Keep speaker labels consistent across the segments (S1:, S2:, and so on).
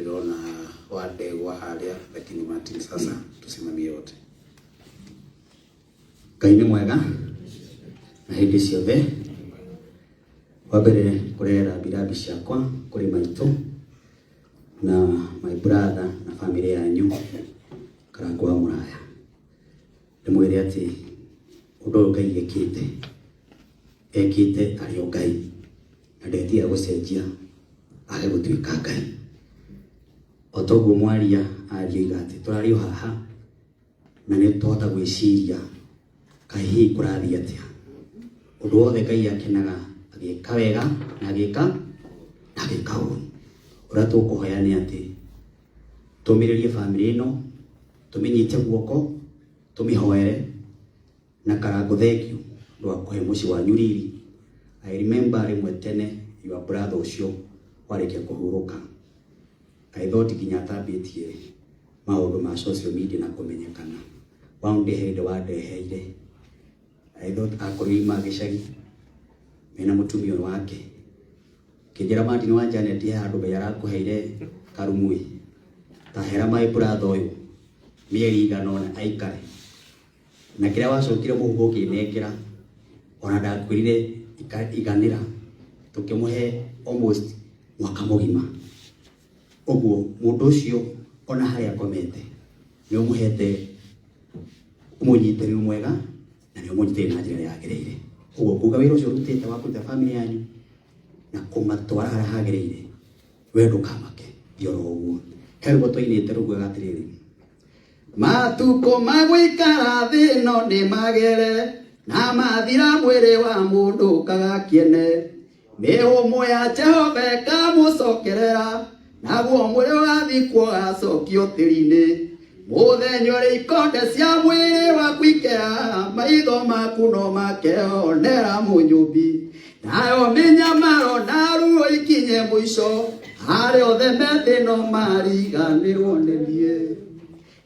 S1: Ndĩrona Wandegwa harĩa, lakini Martin sasa tusimamie wote.
S2: Ngai nĩ mwega na hĩndĩ ciothe. Wa mbere kũrehera rambirambi ciakwa kũrĩ maitũ na my brother na family yanyu Karangũ wa Mũraya. Ndĩmwĩre atĩ ũndũ ũyũ Ngai ekĩte, ekĩte arĩ o Ngai na ndetiga gũcenjia age gũtuĩka Ngai. O toguo mwaria aria oiga atĩ tũrarĩ o haha na nĩ tũhota gwĩciria kaĩ hihi kũrathiĩ atĩa. Ũndũ wothe Ngai akenaga agĩka wega na agĩka na agĩka ũru. Ũrĩa tũkũhoya nĩ atĩ tũmĩrĩrie bamĩrĩ ĩno, tũmĩnyite guoko, tũmĩhoere na Karangũ thengiũ nĩ wa kũhe mũciĩ wanyu riri. I remember rĩmwe tene your brother ũcio warĩkia kũhurũka, I thought nginya atambĩtie maũndũ ma social media na kũmenyekana. One day he hĩndĩ wandeheire, I thought akorwo ima gĩcagi mena mũtumia ũyũ wake. Kĩnjĩra Martin wa Janet he handũ Ngai arakũheire karumu ĩ, ta hera my brother ũyũ mĩeri igana ũna aikare. Na kĩrĩa wacokire mũhuko ũkĩnengera ona ndakwĩrire iganĩra, tũkĩmũhe almost mwaka mũgima. Ũguo mũndũ ũcio ona harĩa akomete nĩ ũmũhete ũmũnyitĩrĩru mwega na nĩ ũmũnyitĩrĩire na njĩra ĩrĩa yagĩrĩire. Ũguo kuga wĩra ũcio ũrutĩte wa kũruta family yanyu na kũmatwara harĩa hagĩrĩire, we ndũkamake, thiĩ oro ũguo. He rwĩmbo twainĩte rũguaga atĩrĩrĩ, matukũ ma gũikara thĩ ĩno nĩ magere, na mathira mwĩrĩ wa mũndũ ũkaga kĩene. Mĩhũmũ ya Jehova ĩkamũcokerera, naguo mwĩrĩ ũgathikwo ũgacokio tĩri-inĩ. Mũthenya ũrĩa ikonde cia mwĩrĩ waku ikera, maitho maku no makeonera mũnyũmbi. Nayo mĩnyamaro na ruo ikinye mũico, arĩa othe me thĩ no mariganĩrwo nĩ niĩ.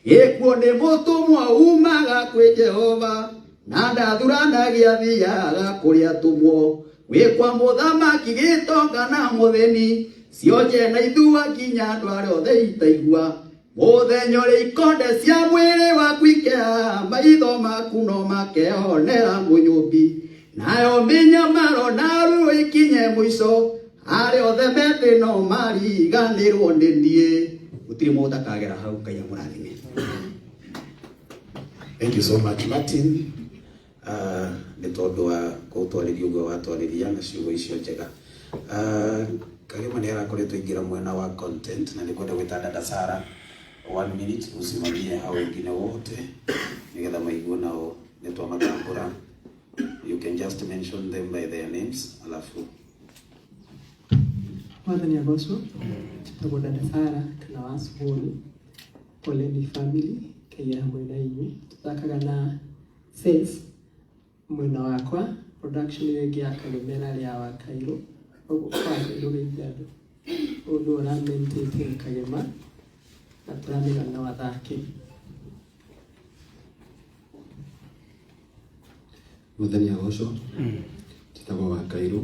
S2: Gĩkuũ nĩ mũtũmwo umaga kwĩ Jehova, na ndathuranagia athiaga kũrĩa atũmwo. Wĩ kwa mũthamaki gĩtonga na mũthĩni, cionje na ithua nginya andũ arĩa othe itaigua. Mũthenya ũrĩa ikonde cia mwĩrĩ waku ikera, maitho maku no makeonera mũnyũmbi. Nayo mĩnyamaro na ruo ikinye mũico, arĩa othe me thĩ no mariganĩrwo nĩ niĩ. Gũtirĩ mũndũ ũtakagera hau, Ngai amũrathime.
S1: Thank you so much Martin. Nĩ tondũ wa gũtwarĩria ũguo watwarĩria na ciugo icio njega. Kagema nĩ arakoretwo aingĩra mwena wa content na nĩ kwenda gwĩta dada Sara one minute usimamie hao wengine wote nĩgetha maigue nao nĩ twamatambũra. You can just mention them by their names alafu
S3: Mwathani agocwo. Njĩtagwo dada Sara kana wa Suhuni. Poleni family, Ngai hamwe na inyuĩ. Tũthakaga na Sales mwena wakwa, production ĩyo ĩngĩ ya Kagĩmera rĩa wa Kairũ. Ũguo kwa Kairũ geithia andũ. Ũyũ nĩwe ũramentĩtie Kagema na tũramenya no athake.
S4: Mwathani agocwo. Njĩtagwo wa Kairũ.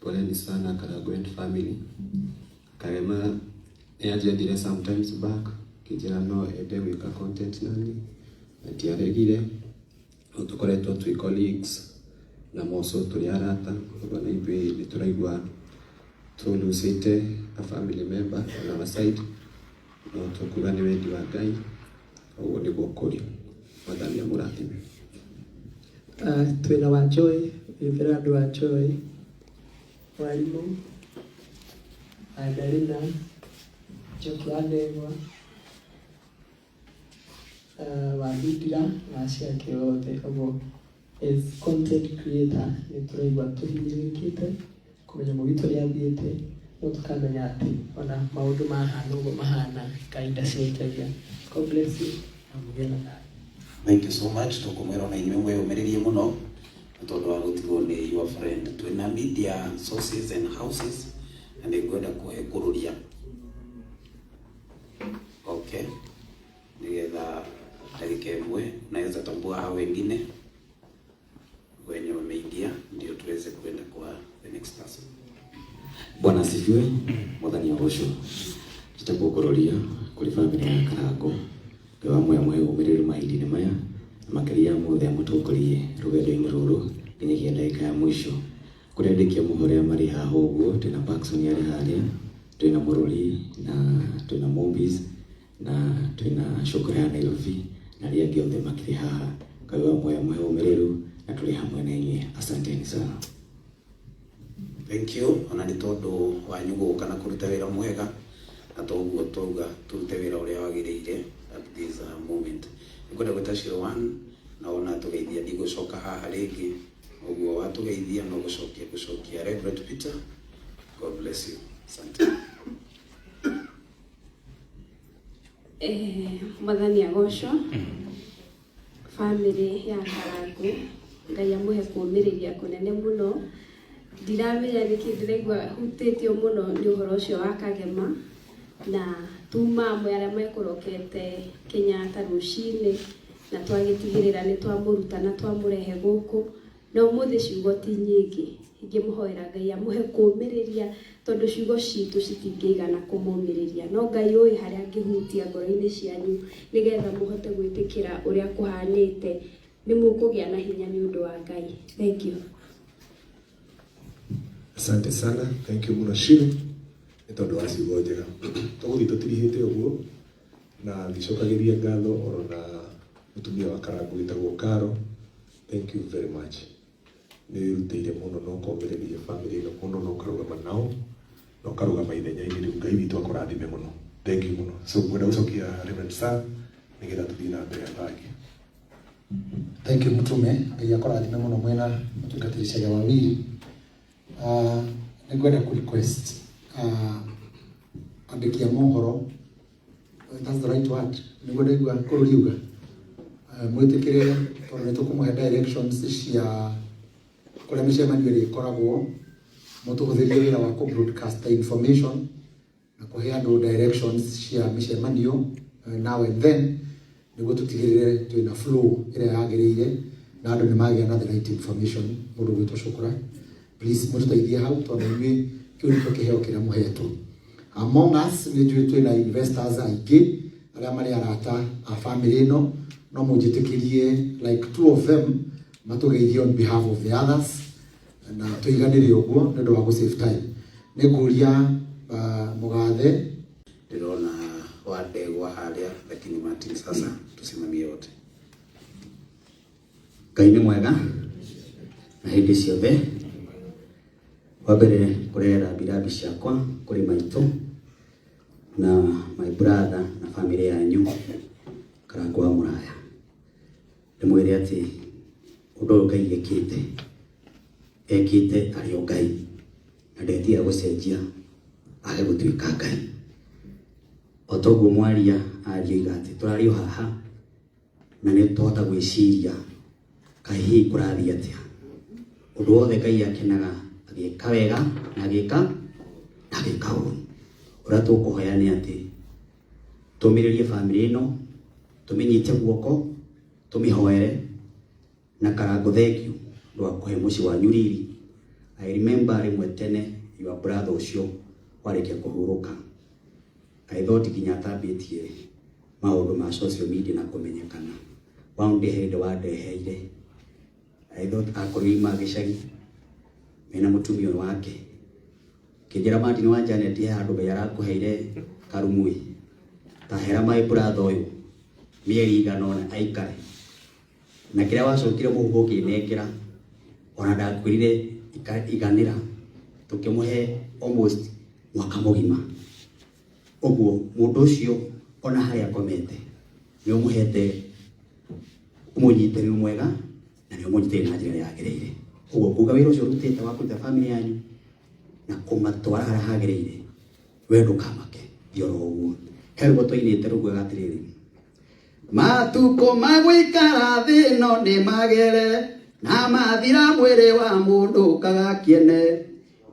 S4: Poleni sana Karangũ and family. Kagema nĩ anjethire sometimes back kĩnjĩra no ende gwĩka content nani na ndiaregire. No tũkoretwo twĩ colleagues na moco tũrĩ arata, ũguo na ithuĩ nĩ tũraigua tũlucĩte a family member on our side, no tũkuga nĩ wendi wa Ngai, ũguo nĩguo kũrĩ. Mwathani amũrathime.
S3: Twĩna wa Joy, wĩmbĩra andũ a Joy, mwarimũ, Andarina, Njoki wa Ndegwa, wa Ndindira na acio angĩ othe. Ũguo as content creator nĩ tũraigua tũhinyĩrĩrĩkĩte kũmenya mũgitũ nĩ athiĩte, no tũkamenya atĩ ona maũndũ mahana ũguo mahana, Ngai ndacenjagia. God bless you na mũgĩe na thayũ.
S1: Thank you so much. Tũkũmwĩra ona inyuĩ mwĩyũmĩrĩrie mũno nĩ tondũ wa gũtigwo nĩ your friend. Twĩna media sources and houses na nĩ ngwenda kũhe kũrũria. Okay. Nĩgetha ndagĩka ĩmwe naweza tambua hao wengine wenye wameingia ndio tuweze kwenda kwa the next person.
S5: Bwana asifiwe. Mwathani agocwo.
S2: Njĩtagwo Ngororia kũrĩ bamĩrĩ ya Karangũ. Ngai wa muoyo amũhe ũmĩrĩru mahinda-inĩ maya na makĩria mothe amũtongorie rũgendo-inĩ rũrũ nginyagia ndagĩka ya mũico. Kũrĩ andĩki a mohoro arĩa marĩ haha ũguo, twĩna Parkson arĩ harĩa, twĩna Mũrori na twĩna Mombis na twĩna Cũkũra ya Nairobi na arĩa angĩ othe makĩrĩ haha. Ngai wa muoyo amũhe ũmĩrĩru na tũrĩ hamwe na inyuĩ. Asanteni sana.
S1: Thank you ona nĩ tondũ wanyu gũka na kũruta wĩra mwega na toguo twauga tũrute wĩra ũrĩa wagĩrĩire at this moment. Nĩngwenda gwĩta Shiro One na wona tũgeithia ndigũcoka haha rĩngĩ ũguo watũgeithia no gũcokia gũcokia. Reverend Peter, God bless you. Asante.
S5: Mwathani agocwo. Family ya Karangũ, Ngai amũhe kũũmĩrĩria kũnene mũno. Ndiramenya nĩkĩ ndĩraigua hutĩtio mũno nĩ ũhoro ũcio wa Kagema, na tuma amwe arĩa mekũrokete Kenyatta rũcinĩ, na twagĩtigĩrĩra nĩ twamũruta na twamũrehe gũkũ. Na ũmũthĩ ciugo ti nyingĩ, ingĩmũhoera Ngai amũhe kũũmĩrĩria, tondũ ciugo citũ citingĩigana kũmũmĩrĩria, no Ngai ũĩ harĩa angĩhutia ngoro-inĩ cianyu nĩgetha mũhote gwĩtĩkĩra ũrĩa kũhanĩte, nĩ mũkũgĩa na hinya nĩ ũndũ wa Ngai. Thank you.
S6: Asante sana, thank you mũno Shiru nĩ tondũ wa ciugo njega. Tũgũthiĩ tũtirihĩte ũguo na ngĩcokagĩria ngatho oro na mũtumia wa Karangũ wĩtagwo Karo. Thank you very much. Nĩ wĩrutĩire mũno na ũkomĩrĩria family ĩno mũno na ũkarũgama nao na ũkarũgama ithenya-inĩ rĩu. Ngai witũ akũrathime mũno. Thank you mũno. So ngwenda gũcokia Reverend Sir nĩgetha tũthiĩ na mbere athangi.
S7: Thank you mutume, Ngai akũrathime mũno mwĩna mũtungatĩri Chege wa Wiri. Nĩ ngwenda kũ request andĩki a mohoro, that's the right word, nĩguo ndaigua kũrũriuga, mwĩtĩkĩre tondũ nĩ tũkũmũhe directions cia kũrĩa mĩcemanio ĩrĩa ĩkoragwo, mũtũhũthĩrie wĩra wa kũ broadcast the information na kũhe andũ directions cia mĩcemanio now and then, nĩguo tũtigĩrĩre twĩna flow ĩrĩa yagĩrĩire na andũ nĩ magĩa na the right information. Mũndũ gwĩtwo Cũkũra, please mũtũteithie hau tondũ inyuĩ kĩu nĩkĩo kĩheo kĩrĩa mũhetwo. Among us nĩ njũĩ twĩna investors aingĩ arĩa marĩ arata a family ĩno, no mũnjĩtĩkĩrie like two of them matũgeithie on behalf of the others na tũiganĩre ũguo nĩ ũndũ wa gũ save time. Nĩ ngũria mũgathe.
S1: Ndĩrona wa ndegwa harĩa, lakini Martin sasa tusimamie wote.
S2: Ngai nĩ mwega na hĩndĩ ciothe. Wa mbere kũrehera rambirambi ciakwa kũrĩ maitũ na my brother na family yanyu Karangũ wa Mũraya. Ndĩmwĩre atĩ ũndũ ũyũ Ngai ekĩte, ekĩte arĩ o Ngai na ndetiga gũcenjia age gũtuĩka Ngai. O toguo mwaria aria oiga atĩ tũrario haha na nĩ tũhota gwĩciria kaĩ hihi kũrathiĩ atĩa. Ũndũ wothe Ngai akenaga agĩka wega na agĩka ũru. Ũrĩa tũkũhoya nĩ atĩ tũmĩrĩrie family ĩno, tũmĩnyite guoko, tũmĩhoere na Karangũ thank you ũndũ wa kũhe mũciĩ wanyu riri. I remember rĩmwe tene your brother ũcio warĩkia kũhurũka, I thought nginya atambĩtie maũndũ ma social media na kũmenyekana. One day hĩndĩ wandeheire, I thought akorwo ima gĩcagi mena mũtumia ũyũ wake, kĩnjĩra Martin wa Janet he handũ Ngai arakũheire karumui, tahera my brother ũyũ mĩeri igana ũna aikare, na kĩrĩa wacokire mũhuko ũkĩnengera ona ndakwĩrire iganĩra, tũkĩmũhe almost mwaka mũgima. Ũguo mũndũ ũcio ona harĩa akomete nĩ ũmũhete ũmũnyitĩrĩru mwega na nĩ ũmũnyitĩrĩire na njĩra ĩrĩa yagĩrĩire. Ũguo kuga wĩra ũcio ũrutĩte wa kũruta family yanyu na kũmatwara harĩa hagĩrĩire, we ndũkamake, thiĩ oro ũguo. He rwĩmbo twainĩte rũguaga atĩrĩrĩ, matukũ ma gũikara thĩ ĩno nĩ magere na mathira mwĩrĩ wa mũndũ ũkaga kĩene,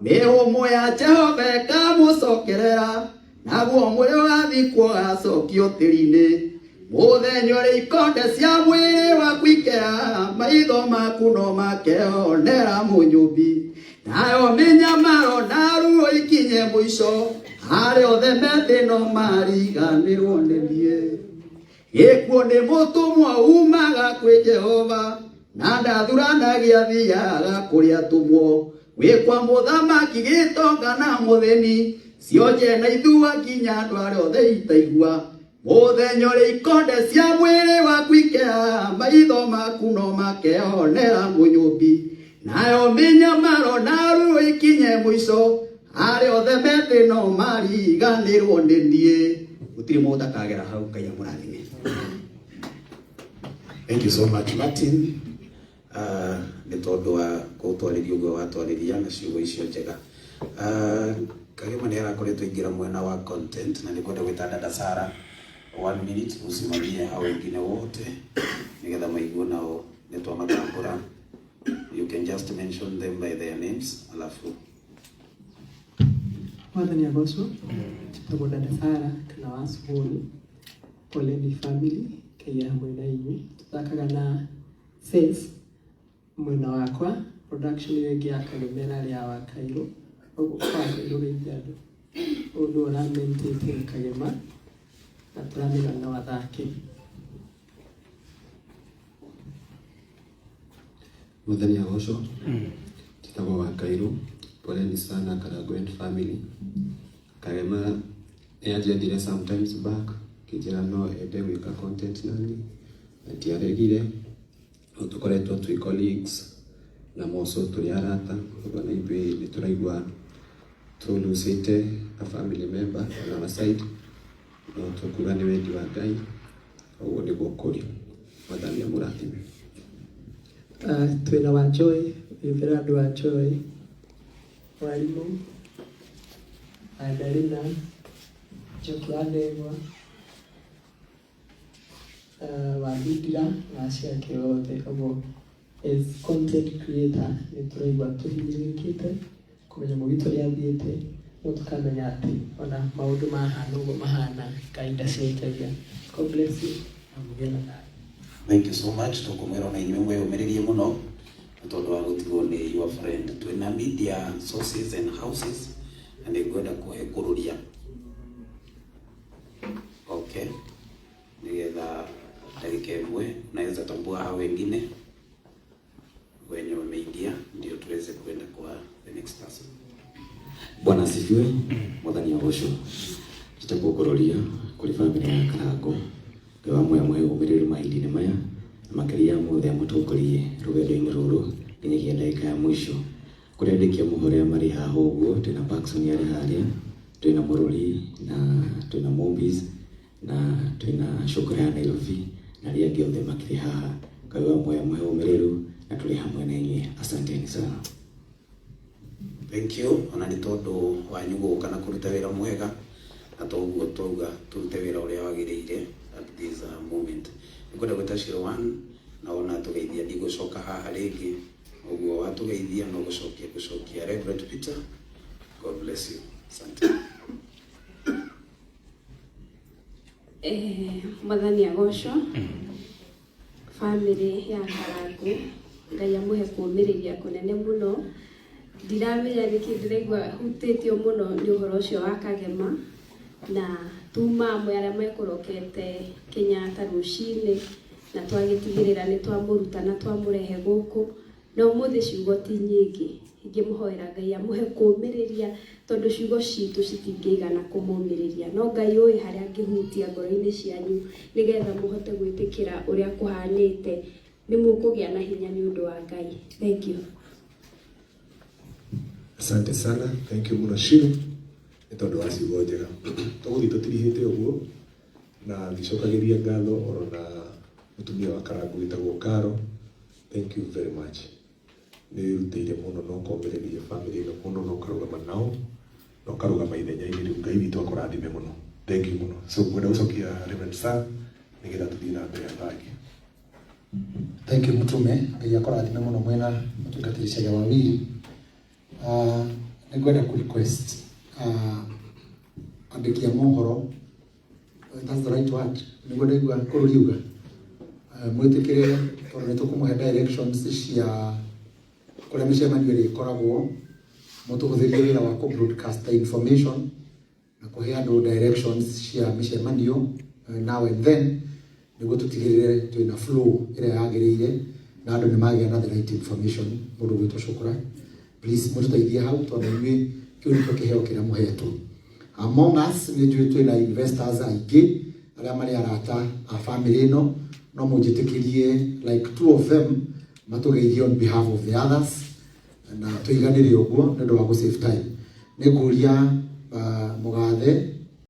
S2: mĩhũmũ ya Jehova ĩkamũcokerera, naguo mwĩrĩ ũgathikwo ũgacokio tĩri-inĩ. Mũthenya ũrĩa ikonde cia mwĩrĩ waku ikera, maitho maku no makeonera mũnyũmbi, nayo mĩnyamaro na ruo ikinye mũico. Arĩa othe me thĩ no mariganĩrwo nĩ niĩ. Gĩkuũ nĩ mũtũmwo umaga kwĩ Jehova, na ndathuranagia thiaga kũrĩa atũmwo. Wĩ kwa mũthamaki gĩtonga na mũthĩni, cionje na ithua nginya andũ arĩa othe itaigua. Mũthenya ũrĩa ikonde cia mwĩrĩ waku ikeha, maitho maku no makeonera mũnyũmbi. Nayo mĩnyamaro na ruo ikinye mũico, arĩa othe me thĩ no mariganĩrwo nĩ niĩ. Gũtirĩ mũndũ ũtakagera hau. Ngai amũrathime.
S1: Thank you so much, Martin, nĩ tondũ wa gũtwarĩria ũguo watwarĩria na ciugo icio njega. Kagema nĩ arakoretwo aingĩra mwena wa content, na nĩ kwenda gwĩta dada Sara one minute, usimamie hao wengine wote nĩgetha maigue nao nĩ twamatambũra. You can just mention them by their names, alafu
S3: Mwathani agocwo. Njĩtagwo dada Sara kana wa Suhuni. Poleni family, Ngai hamwe na inyuĩ. Tũthakaga na Sales mwena wakwa, production ĩyo ĩngĩ ya Kagema ĩrarĩ ya Wakairũ. Ũguo kwa Wakairũ geithia andũ. Ũyũ nĩwe ũramentĩte Kagema na tũramenya no athake.
S4: Mwathani agocwo. Njĩtagwo Wakairũ. Poleni sana Karangũ and family. Kagema nĩ anjethire sometimes back, kĩnjĩra no ende gwĩka content nani, na ndiaregire. No tũkoretwo twĩ colleagues na moco tũrĩ arata, ũguo na ithuĩ nĩ tũraigua tũlucĩte a family member on our side, no tũkuga nĩ wendi wa Ngai, ũguo nĩguo kũrĩ. Mwathani amũrathime.
S3: Twĩna wa Joy, wĩmbere andũ a Joy, mwarimũ, Andarina, Njoki wa Ndegwa, wa Bindira na acio angĩ othe. Ũguo as content creator nĩ tũraigua tũhinyĩrĩrĩkĩte kũmenya mũgitũ nĩ athiĩte, no tũkamenya atĩ ona maũndũ mahana ũguo mahana, Ngai ndacenjagia. God bless you na mũgĩe na thayũ.
S1: Thank you so much. Tũkũmwĩra ona inyuĩ mwĩyũmĩrĩrie mũno nĩ tondũ wa gũtigwo nĩ your friend. Twĩna media sources and houses, na nĩ ngwenda kũhe kũrũria, okay, nĩgetha ndagĩka ĩmwe unaweza tambua hao wengine wenye wameingia ndio tuweze kwenda kwa the next person.
S8: Bwana asifiwe. Mwathani agocwo. Njĩtagwo Ngororia kũrĩ bamĩrĩ ya Karango. Ngai wa muoyo amũhe ũmĩrĩru mahinda-inĩ maya, na makĩria mothe amũtongorie rũgendo-inĩ rũrũ nginyagia ndagĩka ya mũico. Kũrĩ andĩki a mohoro arĩa marĩ haha ũguo, twĩna Paxson arĩ harĩa, twĩna Mũrũri na twĩna Mombis na twĩna Cũkũra ya Nairobi na arĩa angĩ othe makĩrĩ haha. Ngai wa muoyo amũhe ũmĩrĩru na tũrĩ hamwe na inyuĩ. Asanteni sana.
S1: Thank you ona nĩ tondũ wanyu gũka na kũruta wĩra mwega, na toguo twauga tũrute wĩra ũrĩa wagĩrĩire at this moment. Nĩngwenda gwĩta Shiro One, na wona tũgeithia ndigũcoka haha rĩngĩ, ũguo watũgeithia no gũcokia gũcokia. Reverend Peter, God bless you. Asante.
S5: Mwathani agocwo. Family ya Karangu, Ngai amũhe kũũmĩrĩria kũnene mũno. Ndiramenya nĩkĩ ndĩraigua hutĩtio mũno nĩ ũhoro ũcio wa Kagema, na tuma amwe arĩa mekũrokete Kenyatta rũcinĩ, na twagĩtigĩrĩra nĩ twamũruta na twamũrehe gũkũ. Na ũmũthĩ ciugo ti nyingĩ, ingĩmũhoera Ngai amũhe kũũmĩrĩria, tondũ ciugo citũ citingĩigana kũmũmĩrĩria, no Ngai ũĩ harĩa angĩhutia ngoro-inĩ cianyu nĩgetha mũhote gwĩtĩkĩra ũrĩa kũhanĩte, nĩ mũkũgĩa na hinya nĩ ũndũ wa Ngai. Thank you.
S6: Asante sana, thank you mũno Shiro nĩ tondũ wa ciugo njega. Tũgũthiĩ tũtirihĩte ũguo na ngĩcokagĩria ngatho oro na mũtumia wa Karangu wĩtagwo Karo. Thank you very much. Nĩ wĩrutĩire mũno na ũkomĩrĩria family ĩno mũno na ũkarũgama nao na ũkarũgama ithenya-inĩ rĩu. Ngai witũ akũrathime mũno. Thank you mũno. So ngwenda gũcokia Reverend Sir nĩgetha tũthiĩ na mbere athangi.
S7: Thank you mutume, Ngai akũrathime mũno mwena mũtungatĩri Caria wa Wiri. Nĩ ngwenda ku request andĩki a mohoro, that's the right word, nĩguo ndaigua kũrũriuga, mwĩtĩkĩre tondũ nĩ tũkũmũhe directions cia kũrĩa mĩcemanio ĩrĩkoragwo, mũtũhũthĩrie wĩra wa kũ broadcast the information. Na kũhe andũ directions cia mĩcemanio now and then, nĩguo tũtigĩrĩre twĩna flow ĩrĩa yagĩrĩire na andũ nĩ magĩa na the right information. Mũndũ gwĩtwo Shukura, please mũtũteithie hau, tondũ inyuĩ kĩu nĩkĩo kĩheo kĩrĩa mũhetwo. Among us nĩ njũĩ twĩna investors aingĩ arĩa marĩ arata a family ĩno. No mũnjĩtĩkĩrie like two of them matũgeithie on behalf of the others, na tũiganĩre ũguo nĩ ũndũ wa gũ save time. Nĩ ngũria mũgathe